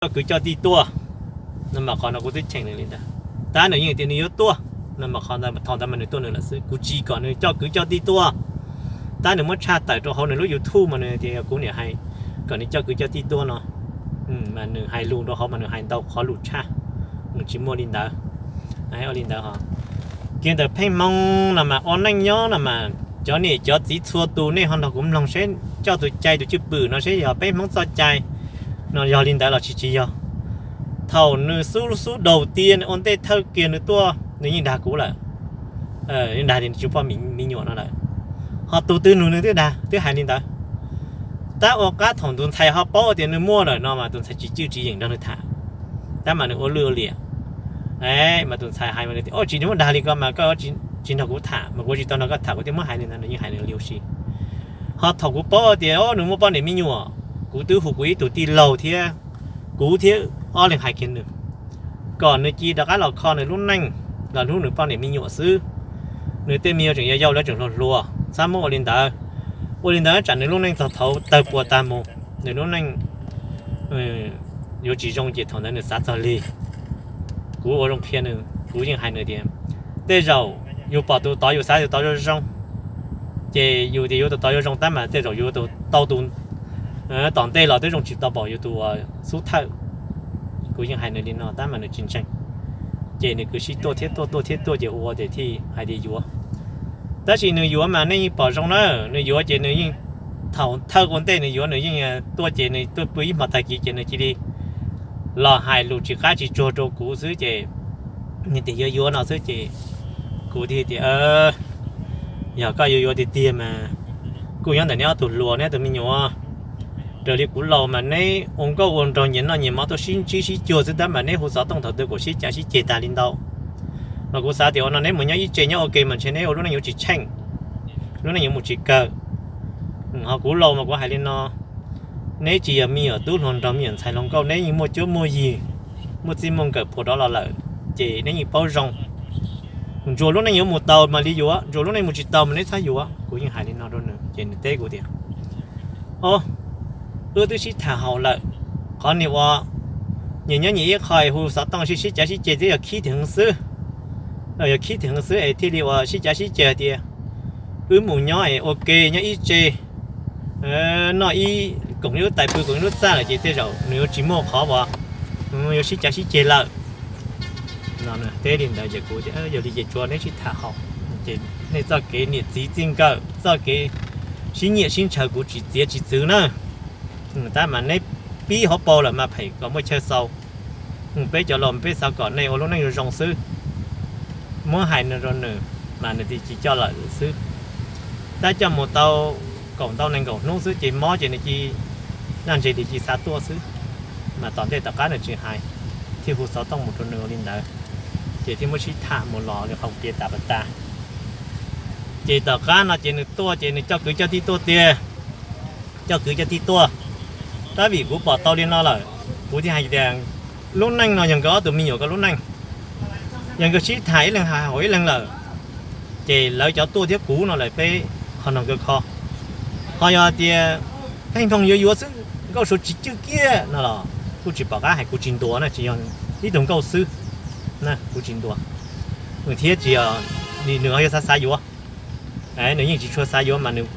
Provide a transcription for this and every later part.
coj kwv coj tij tuaj no mas qhov no kuv twb cheem nws li ntawd. Tab nws yeej tias nws yuav tuaj no mas qhov ntawd thaum ntawd mas nws tuaj nws lawm xwb, kuv tsis kom nws coj kwv coj tij tuaj. Tab nws muab tshaj tawm rau hauv nws lub YouTube mas nws tias yog kuv niam hais kom nws coj kwv coj tij tuaj no, mas nws hais lus rau hauv mas nws hais ntau qhov lus tshaj, nws tsis muaj li ntawd. Ua li ntawd ho, kiag ntawm pheej Hmoob no mas ua neej nyob no mas cov niam cov txiv txhua tus nej ho nrog kuv mloog seb coj tus cai tus cwj pwm no seb yog peb Hmoob txoj cai no yog li ntawd los tsis tsis yog. Thaum nws xub xub daus tias nws ua ntej thawj kiag nws tuaj nws yeej dag kuv lawm, dag tias nws tsis poj me nyuam no lawm. Ho tus twg nug nws twb dag twb hais li ntawd. Tab ua qab thaum tus ntxhais ho paub tias nws muaj lawm no mas tus ntxhais tsis cwj tsis yeem nrog nws tham, tab mas nws ua lwj ua liam. Mas tus ntxhais hais mas nws tias o tsis muab dag li ko mas koj tsis nrog kuv tham mas kuv tsis tau nrog koj tham, kuv thiaj muab hais li ntawd, nws yeej hais nws li ua si. Ho thaum kuv paub tias o nws muaj poj niam me nyuam, kuv twb hu kuv ib tug tij laug thiab kuv thiab ob leeg hais kiag nws kom nws cia li rov qab los kho nws lub neej los hlub nws poj niam me nyuam xwb. Nws tej me nyuam tseem yau yau lawv tseem hluas hluas, txhob muab ua li ntawd. Ua li ntawd tsam nws lub neej txog thaum tawg puas tag mus, nws lub neej yuav tsis zoo ces thaum ntawd nws xav txog lig. Kuv ua zoo qhia nws, kuv yeej hais nws tias tej zaum yus pom tus tod yus xav tus tod zoo zoo, ces yus tias yuav tus tod yuav zoo tab mas tej zaum yuav tau tus tom ntej los twb zoo tsis tau pom yus tus xub thawj. Kuv yeej hais nws li no tab mas nws tsis ntseeg. Ces nws kwv sij tuaj thiab tuaj tuaj thiab tuaj ces ua ua ces thiaj hais tias yuav. Tab sis nws yuav mas nej yeej pom zoo na, nws yuav ces nws yeej, thaum thawj ua ntej nws yuav nws yeej tuaj ces nws tuaj pw ib hmo tag kis ces nws cia li los hais lus tsis qab tsis tsuag rau kuv xwb ces nws tias yuav yuav no xwb ces kuv thiaj tias yog koj yuav yuav tiag tiag mas kuj nyob ntawm neb ob tug hluas neb tus me nyuam. Raws li kuv laus mas neb ua nkauj ua nraug nyias noj nyias mov tuaj sib ntsib sib cuag xwb tab mas neb hu xov tooj thaum twg kom sib cav sib ceg tag li ntau. Mas kuv xav tias ua no neb mus nyob ib tse nyob ua ke mas ntshe neb ua lub neej yuav tsis tsheej, lub neej yuav mus tsis kawg. Ho kuv laus mas kuv hais li no, neb tsis yog me nyuam tub hluas nraug me nyuam ntxhais hluas nkauj, neb yeej muaj cuab muaj yig, muaj txij muaj nkawm puag rov los lawm, ces neb yeej paub zoo. Ntsuas lub neej yuav mus tau mas li yuav, ntsuas lub neej mus tsis tau mas neb txhob yuav. Kuv yeej hais li no rau nws ces nws teb kuv tias o, wb twb sib tham haum lawm, qhov niag ua nyias nyob nyias ib qho es hu xov tooj sib sib cav sib ceg twb yog khib theev xwb. Yog khib theev xwb es thiaj li ua sib cav sib ceg tias wb mus nyob es ua ke nyob ib tse, noj ib koom ib lub tais pw koom ib lub txaj lawm ces tej zaum nws yuav tsis muaj qhov uas yuav sib cav sib ceg lawm. Teb li ntawd ces kuv tias yog li ces tsuav neb sib tham haum, ces nej txoj kev niam txiv txij nkawm txoj kev sib nyiam sib ntshaw kuv tsis txiav tsis txwv na. Tab mas neb pib hauv paus lawm mas phem kom muaj chaw xaus. Peb cov laus peb xav kom nej ua lub neej zoo zoo xwb. Muab hais rau nws mas nws tsis coj lawm xwb. Tab coj mus tau kaum ntau nees nkaum hnub xwb ces mob ces nws cia li ntseg li cia li xav tuaj xwb. Mas tom ntej tom qab nws tsis hais, thiaj hu xov tooj mus rau nws ua li ntawd, ces thiaj muab sib tham mus los li qhov kuv piav tas pas tas. Ces tom qab no ces nws tuaj ces nws coj kwv coj tij tuaj tiag, coj kwv coj tij tuaj. Tab vim kuv pom tau li no lawm, kuv thiaj hais tias lub neej no yog nkawd ob tug me nyuam ko lub neej. Yog nkawd sib tham ib leeg hais haum ib leeg lawm, ces lawv cov tuaj thiab kuv no lawm peb ho nrog nkawd kho. Ho yog tias Pheej Hmoo yuav yuav xwb, Nkauj Sua tsis cwj kiag no los kuj tsis pom qab hais, kuv tsis ntuas na, tsis yog ib tug nkauj xwb na, kuv tsis ntuas. Nws thiab tsis yog, nws ho yog xav xav yuav, nws yeej tsis tshua xav yuav mas nws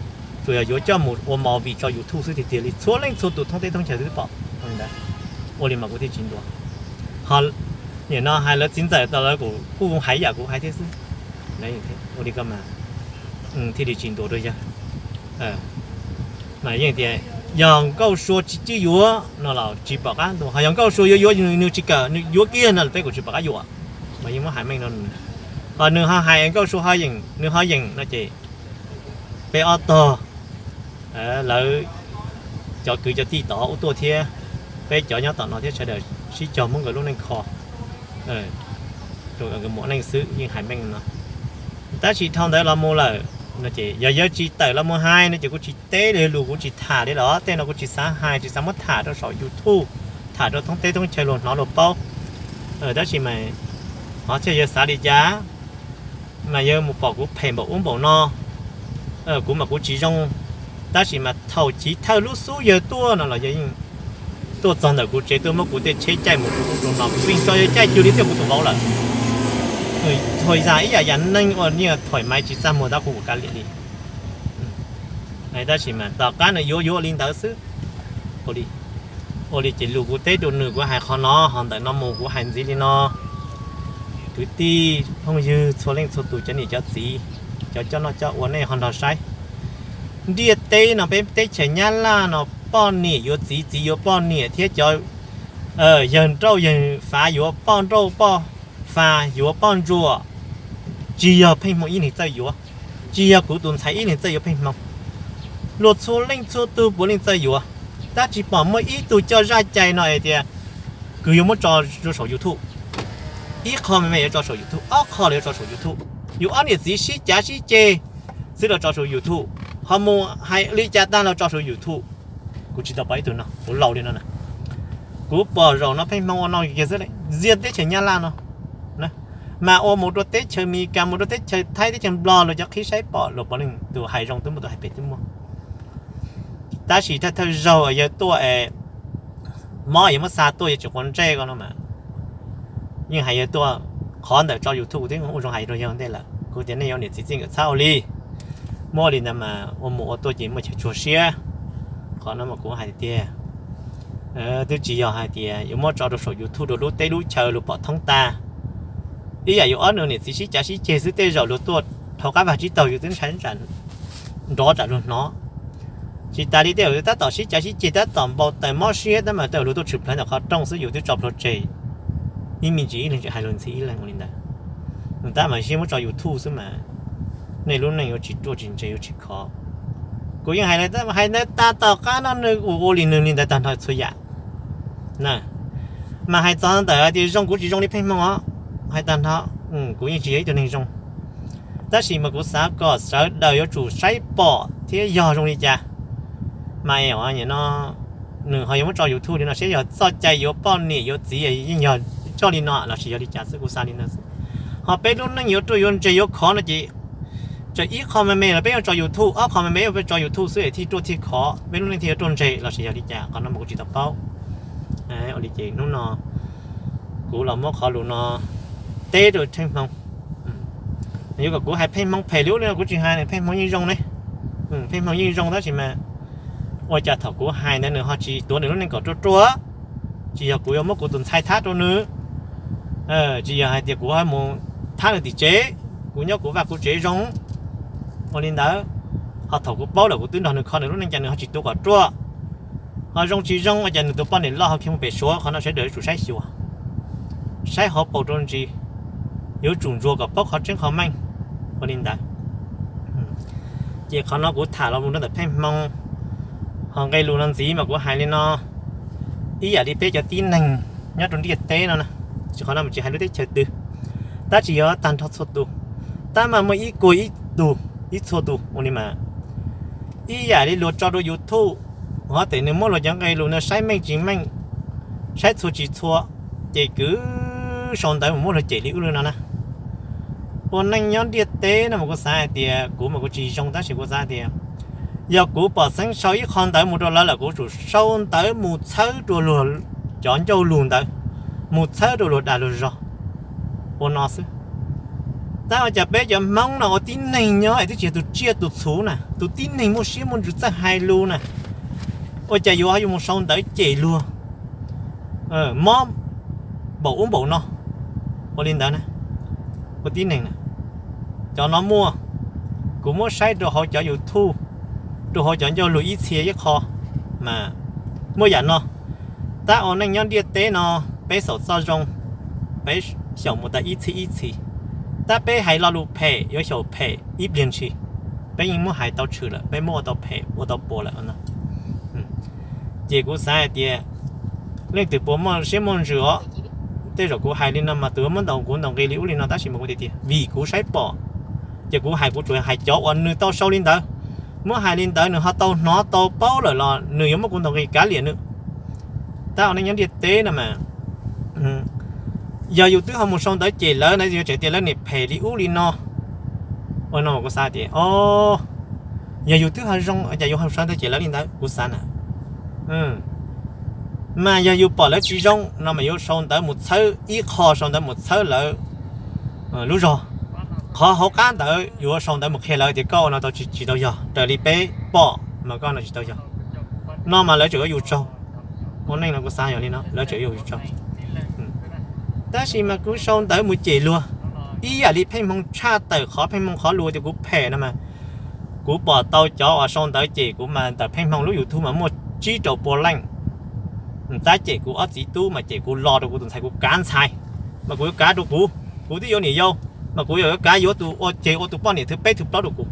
tsuas yog yuav coj mus ua movie tso YouTube xwb tiag tiag li, txhua leej txhua tus thoob teb thoob chaw twb pom. Ua li mas kuv thiaj tsis ntuas. Ho nim no hais lawv txiv ntxawm tau lawv kuj hais yam kuv hais thiab xwb. Ua li ko mas thiaj li tsis ntuas rau yawg. Mas yeej tias yog Nkauj Sua tsis cwj yuav no los tsis pom qab ntuas, ho yog Nkauj Sua yuav yuav nws tsis kawm nws yuav kiag no los peb kuj tsis pom qab yuam. Mas yeej muab hais meej no, ho nws ho hais Nkauj Sua ho yeem, nws ho yeem no ces peb ob tog, lawv cov kwv cov tij tod ub tuaj thiab, peb cov nyob tom no thiab sawv daws sib cog muab nkawd lub neej kho rau nkawd muam neej xwb, yeej hais meej no. Tab sis dhau ntawd los mus lawm no ces yog yawg tsis tawm los mus hais no ces kuv tsis teb li lus, kuv tsis tham li los tej no kuv tsis xav hais tsis xav muab tham rau saum YouTube, tham rau thoob teb thoob chaw luag hnov luag paub. Tab sis mas qhov thiaj yawg xav li cas mas yawg mus pom kuv phem npaum ub npaum no, kuv mas kuv tsis zoo. Tab sis mas thaum chiv thawj lub xub yawg tuaj no los yawg yeej tuaj txog ntawm kuv tsev tuaj muab kuv tej tsheb caij mus rau ub rau no, kuv yeej tso caij cuag li thiaj kuv tus vauv lawm. Txhua yam ib yam yam neeg ua niag thoim maiv tsis txaj muag tab kuv ua kav liam li. Tab sis mas tom qab nws yuav yuav li ntawd xwb. Ua li ces lus kuv teb rau nws kuv hais qhov no, ho ntawm no mus kuv hais ntxiv li no. Kwv tij phooj ywg txhua leej txhua tus, cov niam cov txiv, cov coj noj coj ua nej ho nrog saib. Ntiaj teb no peb teb chaws Nyab Laj no poj niam yuav txiv, txiv yuav poj niam thiab cov yawg nrauj yawg fav yuav poj nrauj poj fav yuav poj ntsuam. Tsis yog Pheej Hmoo ib leeg txawj yuav, tsis yog kuv tus ntxhais ib leeg txawj yuav Pheej Hmoo. Luag txhua leej txhua tug puav leej txawj yuav, tab tsis pom muaj ib tug coj zaj cai no hais tias kws yuav muab tso rau saum YouTube. Ib qho me me yuav tso saum YouTube, ob qho los yuav tso saum YouTube. Yus ob niam txiv sib cav sib ceg xwb los tso saum YouTube, ho mus hais li cas tag los tso saum YouTube. Kuv tsis tau pom ib tug no, kuv laus li no na. Kuv pom zaum no Pheej Hmoo ua no kiag xwb, ziag teb chaws Nyab Laj no mas ua mus rau teb chaws Amelikas, mus rau teb chaws Thaib, teb chaws Nplog, luag cov qhib saib pom luag puav leej tus hais zoo twb muaj, tus hais phem twb muaj. Tab sis thawj thawj zaug yawg tuaj es mob yawg muab xa tuaj, yawg tsis quav ntsej ko no mas yeej hais yawg tuaj. Qhov ntawm tso YouTube kuv twb ua zoo hais rau yawg ntej lawm, kuv tias nej yog niam txiv txij nkawm txhob ua li, muab ua li ntawd mas ua mus ua tuaj ces muaj chaw tsuag siab. Qhov no mas kuv hais tiag, twb tsis yog hais tias yuav muab tso rau saum YouTube rau lub teb lub chaw luag pom thoob tag. Ib yam yus ob nus niam txiv sib cav sib ceg xwb, tej zaum luag tuaj dhau qab vag tsib taug yus twb ntshai nrov tsam luag hnov. Tsis tas li tej zaum yus tab tom sib cav sib ceg tab tom npau taws mob siab tab mas tej zaum luag tuaj tshwm plawv ntawm qhov rooj xwb yus twb tso plhuav tseg, ib me ntsis ib leeg tseem hais luag ntxhi ib leeg ua li ntawd. Nws tab mas sib muab tso YouTube xwb mas nej lub neej yuav tsis ruaj tsis ntse yuav tsis khov. Kuv yeej hais hais ntawd tas tom qab no nws ua ua li nws li ntawd tag nrho txhua yam. Mas hais txog ntawm hais tias zoo kuv tsis zoo li Pheej Hmoo os, hais tag nrho kuv yeej tsis yog ib tug neeg zoo. Tab sis mas kuv xav kom sawv daws yuav tsum saib pom thiab yog zoo li cas. Mas no nws ho yuav muab tso YouTube li no seb yog txoj cai yuav poj niam yuav txiv yeej yog coj li no lossis yog li cas xwb, kuv xav li no xwb. Ho peb lub neej yuav ruaj yuav ntse yuav khov no ces tseem ib qho me me los peb yuav tso YouTube, ob qho me me yuav peb tso YouTube xwb es thiaj ruaj thiaj khov, peb lub neej thiaj yuav ruaj ntse lossis yog li cas, qhov no mas kuv tsis tau paub. Ua li ces hnub no kuv los muab qhov lus no teb rau Pheej Hmoo. Yuav kom kuv hais Pheej Hmoo phem li ub li no kuv tsis hais, Pheej Hmoo yeej zoo ne. Pheej Hmoo yeej zoo tab sis mas ua cas thaum kuv hais ntawd nws ho tsis tuav nws lub neej kom ruaj ruaj. Tsis yog kuv yuav muab kuv tus ntxhais thab rau nws, tsis yog hais tias kuv ho mus thab nws tim tsev, kuv nyob kuv vaj kuv tsev zoo. Ua li ntawd, ho thaum kuv paub lawm kuv twb nrog nws kho nws lub neej cas nws ho tsis tuav kom ruaj. Ho zoo tsis zoo ua cas nws tus poj niam loj ho khiav mus pem Suav, qhov no sawv daws yuav tsum saib xyuas, saib hauv paus rau ntsis, yuav tsum ntsuas kom paub qhov tseeb qhov meej. Ua li ntawd, ces qhov no kuv tham los mus rau ntawm Pheej Hmoo, ho nqe lus no ntxiv mas kuv hais li no, ib yam li peb cov tib neeg nyob rau ntiaj teb no na, tsis qhov no mas tsis hais lub teb chaws twg, tab sis yog tag nrho txhua tus, tab mas muaj ib kuag ib tug, ib txhua tus ua li mas, ib yam li luag tso rau YouTube, ho tes nws muab luag cov nqe lus no saib meej tsis meej, saib txhua tsis txhua, ces kwv sau ntawv mus muab luag cem li ub li no na. Ua neej nyob ntiaj teb no mas kuv xav hais tias kuv mas kuv tsis zoo tab sis kuv xav hais tias yog kuv pom xeeb sau ib qho ntawv mus rau lawv lawm kuv tsum sau ntawv mus txhawb rau luag cov ncauj lus ntawd, mus txhawb rau luag dag luag zog. Ua no xwb. Tab ua cas peb cov Hmoob no ua tib neeg nyob es twb tsis yog tus tsiaj tus txhu na, tus tib neeg muaj siab muaj ntsws txawj hais lus na, ua cas yuav yuav mus sau ntawv cem luag, mob npaum ub npaum no, ua li ntawd na. Ua tib neeg na, cov no muaj, kuv muab saib rau hauv cov YouTube, rau hauv cov ncauj lus ib txhia ib qho, mas muaj yam no. Tab ua neej nyob ntiaj teb no, peb xaum txoj zoo, peb xyaum mus tas ib txhis ib txhis. Tab peb hais lo lus phem yuav xyaum phem ib pliag ntshis, peb yeej muab hais tau tshwm lawm, peb muab ua tau phem ua tau puas lawm no. Ces kuv xav hais tias leej twg puas muaj siab muaj ntsws os, tej zaum kuv hais li no mas tus muab ntaus kuv ntaus nqi li ub li no tab sis mas kuv tias tias vim kuv saib pom, ces kuv hais kuv tsuas hais cov uas nws tau sau li ntawd. Muab hais li ntawd nws ho tau hnov tau paub lawm los nws yuav muab kuv ntaus nqi kav liam nws. Tab ua neej nyob ntiaj teb no mas, yog yus twb ho mus sau ntawv cem lawv na, yus tseem tias lawv niam phem li ub li no. Ua no kuv xav tias o, yog yus twb ho zoo cas yus ho sau ntawv cem lawv li ntawd, kuv xav na. Mas yog yus pom lawv tsis zoo no mas yuav sau ntawv mus txhawb, ib qho sau ntawv mus txhawb lawv lub zog. Qhov hauv qab ntawd yuav sau ntawv mus qhia lawv tias koj ua no tau tsis, tsis tau yog, raws li peb pom mas koj no tsis tau yog. No mas lawv tseem yuav yus tsaug. Ua neej no kuv xav yog li no, lawv tseem yuav yus tsaug. Tab sis mas kuv sau ntawv mus cem luag, ib yam li Pheej Hmoo tshaj tawm qhov Pheej Hmoo qhov lus tias kuv phem no mas, kuv pom tau cov uas sau ntawv cem kuv mas ntawm Pheej Hmoo lub YouTube mas muaj tsib rau pua leej. Tab cem kuv ob txiv tub mas cem kuv los rau kuv tus ntxhais kuv kav ntxhais, mas kuv yuav kav rau kuv, kuv twb yuav niam yau, mas kuv yuav kav yuav tus ua ceg ua tus poj niam thib peb thib plaub rau kuv.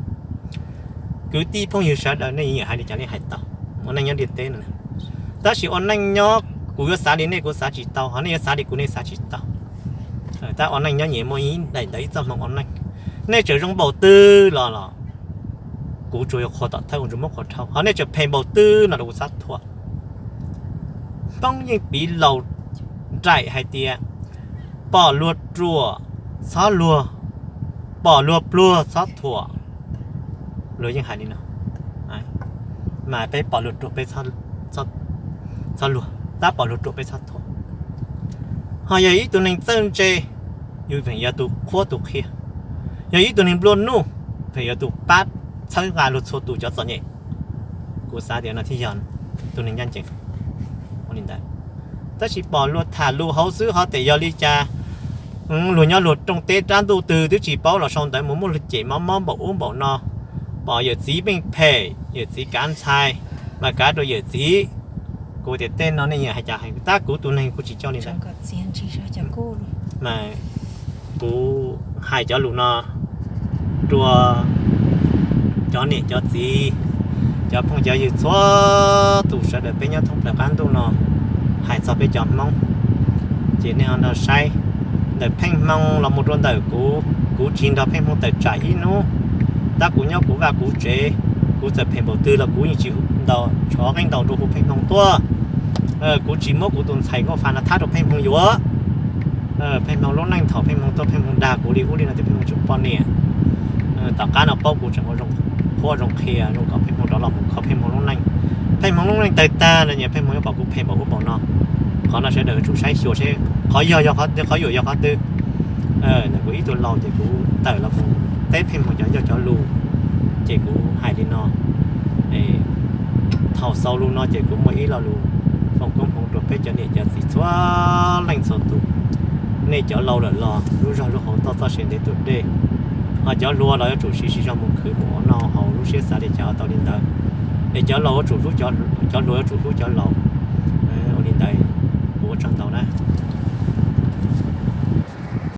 Kwv tij phooj ywg sawv daws nej yeej hais li cas nej hais tau, ua neej nyob ntiaj teb no. Tab sis ua neej nyob kuv yuav xav li nej kuv xav tsis tau, ho nej yuav xav li kuv nej xav tsis tau. Tab ua neej nyob nyias muaj ib daim ntawv ib txoj hmoo ua neej. Nej tseem zoo npaum twg los los kuv tsuas yog qhuas tom thawj ua tsuas muab qhuas dhau, ho nej tseem phem npaum twg no los kuv txhob thuam. Hmoob yeej piv laus nraim hais tias pom luag ruam txhob luag, pom luag pluag txhob thuam. Luag yeej hais li no. Mas peb pom luag ruam peb txhob luag, tab pom luag ruam peb txhob thuam. Ho yog ib tug neeg txawj ntse, yus feem yog tus qhuab tus qhia. Yog ib tug neeg nplua nuj, feem yog tus pab txhawb nqa luag txhua tus cov txom nyem. Kuv xav tias no thiaj yog tus neeg ncaj ncees. Tab sis pom luag tham lus hauv xwb ho tes yog li cas, luag nyob luag rooj teb rab ntuj twg twb tsis paub los sau ntawv mus muab luag cem mob mob npaum ub npaum no. Pom yawm txiv meej phem, yawm txiv kav ntxhais, mas kav rau yawm txiv. Kuv tias tej no nej yeej hais cas hais, tab kuv tus neeg kuv tsis coj li ntawd. Mas kuv hais cov lus no rua cov niam cov txiv, cov phooj cov ywg txhua tus sawv daws peb nyob thoob plaws qab ntuj no, hais txog peb cov Hmoob. Ces nej ho nrog saib, ntawm Pheej Hmoo los mus rau ntawm kuv, kuv tsis nrog Pheej Hmoo tawm tsam ib hnub. Tab kuv nyob kuv vaj kuv tsev, kuv txawm phem npaum twg los kuv yeej tsis ntaus tshov qeej ntaus nruas hu Pheej Hmoo tuaj. Kuv tsis muab kuv tus ntxhais Nkauj Fas no thab rau Pheej Hmoo yuav. Pheej Hmoo lub neej thaum Pheej Hmoo tuaj Pheej Hmoo dag kuv li ub li no tias Pheej Hmoo tsis poj niam. Tom qab no paub kuv tseem ua zoo qhuab zoo qhia zoo kom Pheej Hmoo rov los mus kho Pheej Hmoo lub neej. Pheej Hmoo lub neej tawg tag no nyias Pheej Hmoo yuav pom kuv phem npaum ub npaum no. Qhov no sawv daws yuav tsum saib xyuas seb qhov yog yog qhov twg, qhov yuam yog qhov twg. Ntawm kuv ib tug laus ces kuv tawm los mus teb Pheej Hmoo cov ncauj cov lus, ces kuv hais li no. Thaum xaus lus no ces kuv muaj ib lo lus foom koob hmoov rau peb cov niam cov txiv txhua leej txhua tus. Nej cov laus lawm los lub zog lub hauv toj txoj sia ntev tus dej, ho cov hluas los yuav tsum siv siv zog mus khwv mus ua noj haus, lub siab xav li cas tau li ntawd. Es cov laus yuav tsum hlub, cov hluas yuav tsum hlub cov laus. Ua li ntawd, kuv ua tsaug ntau na.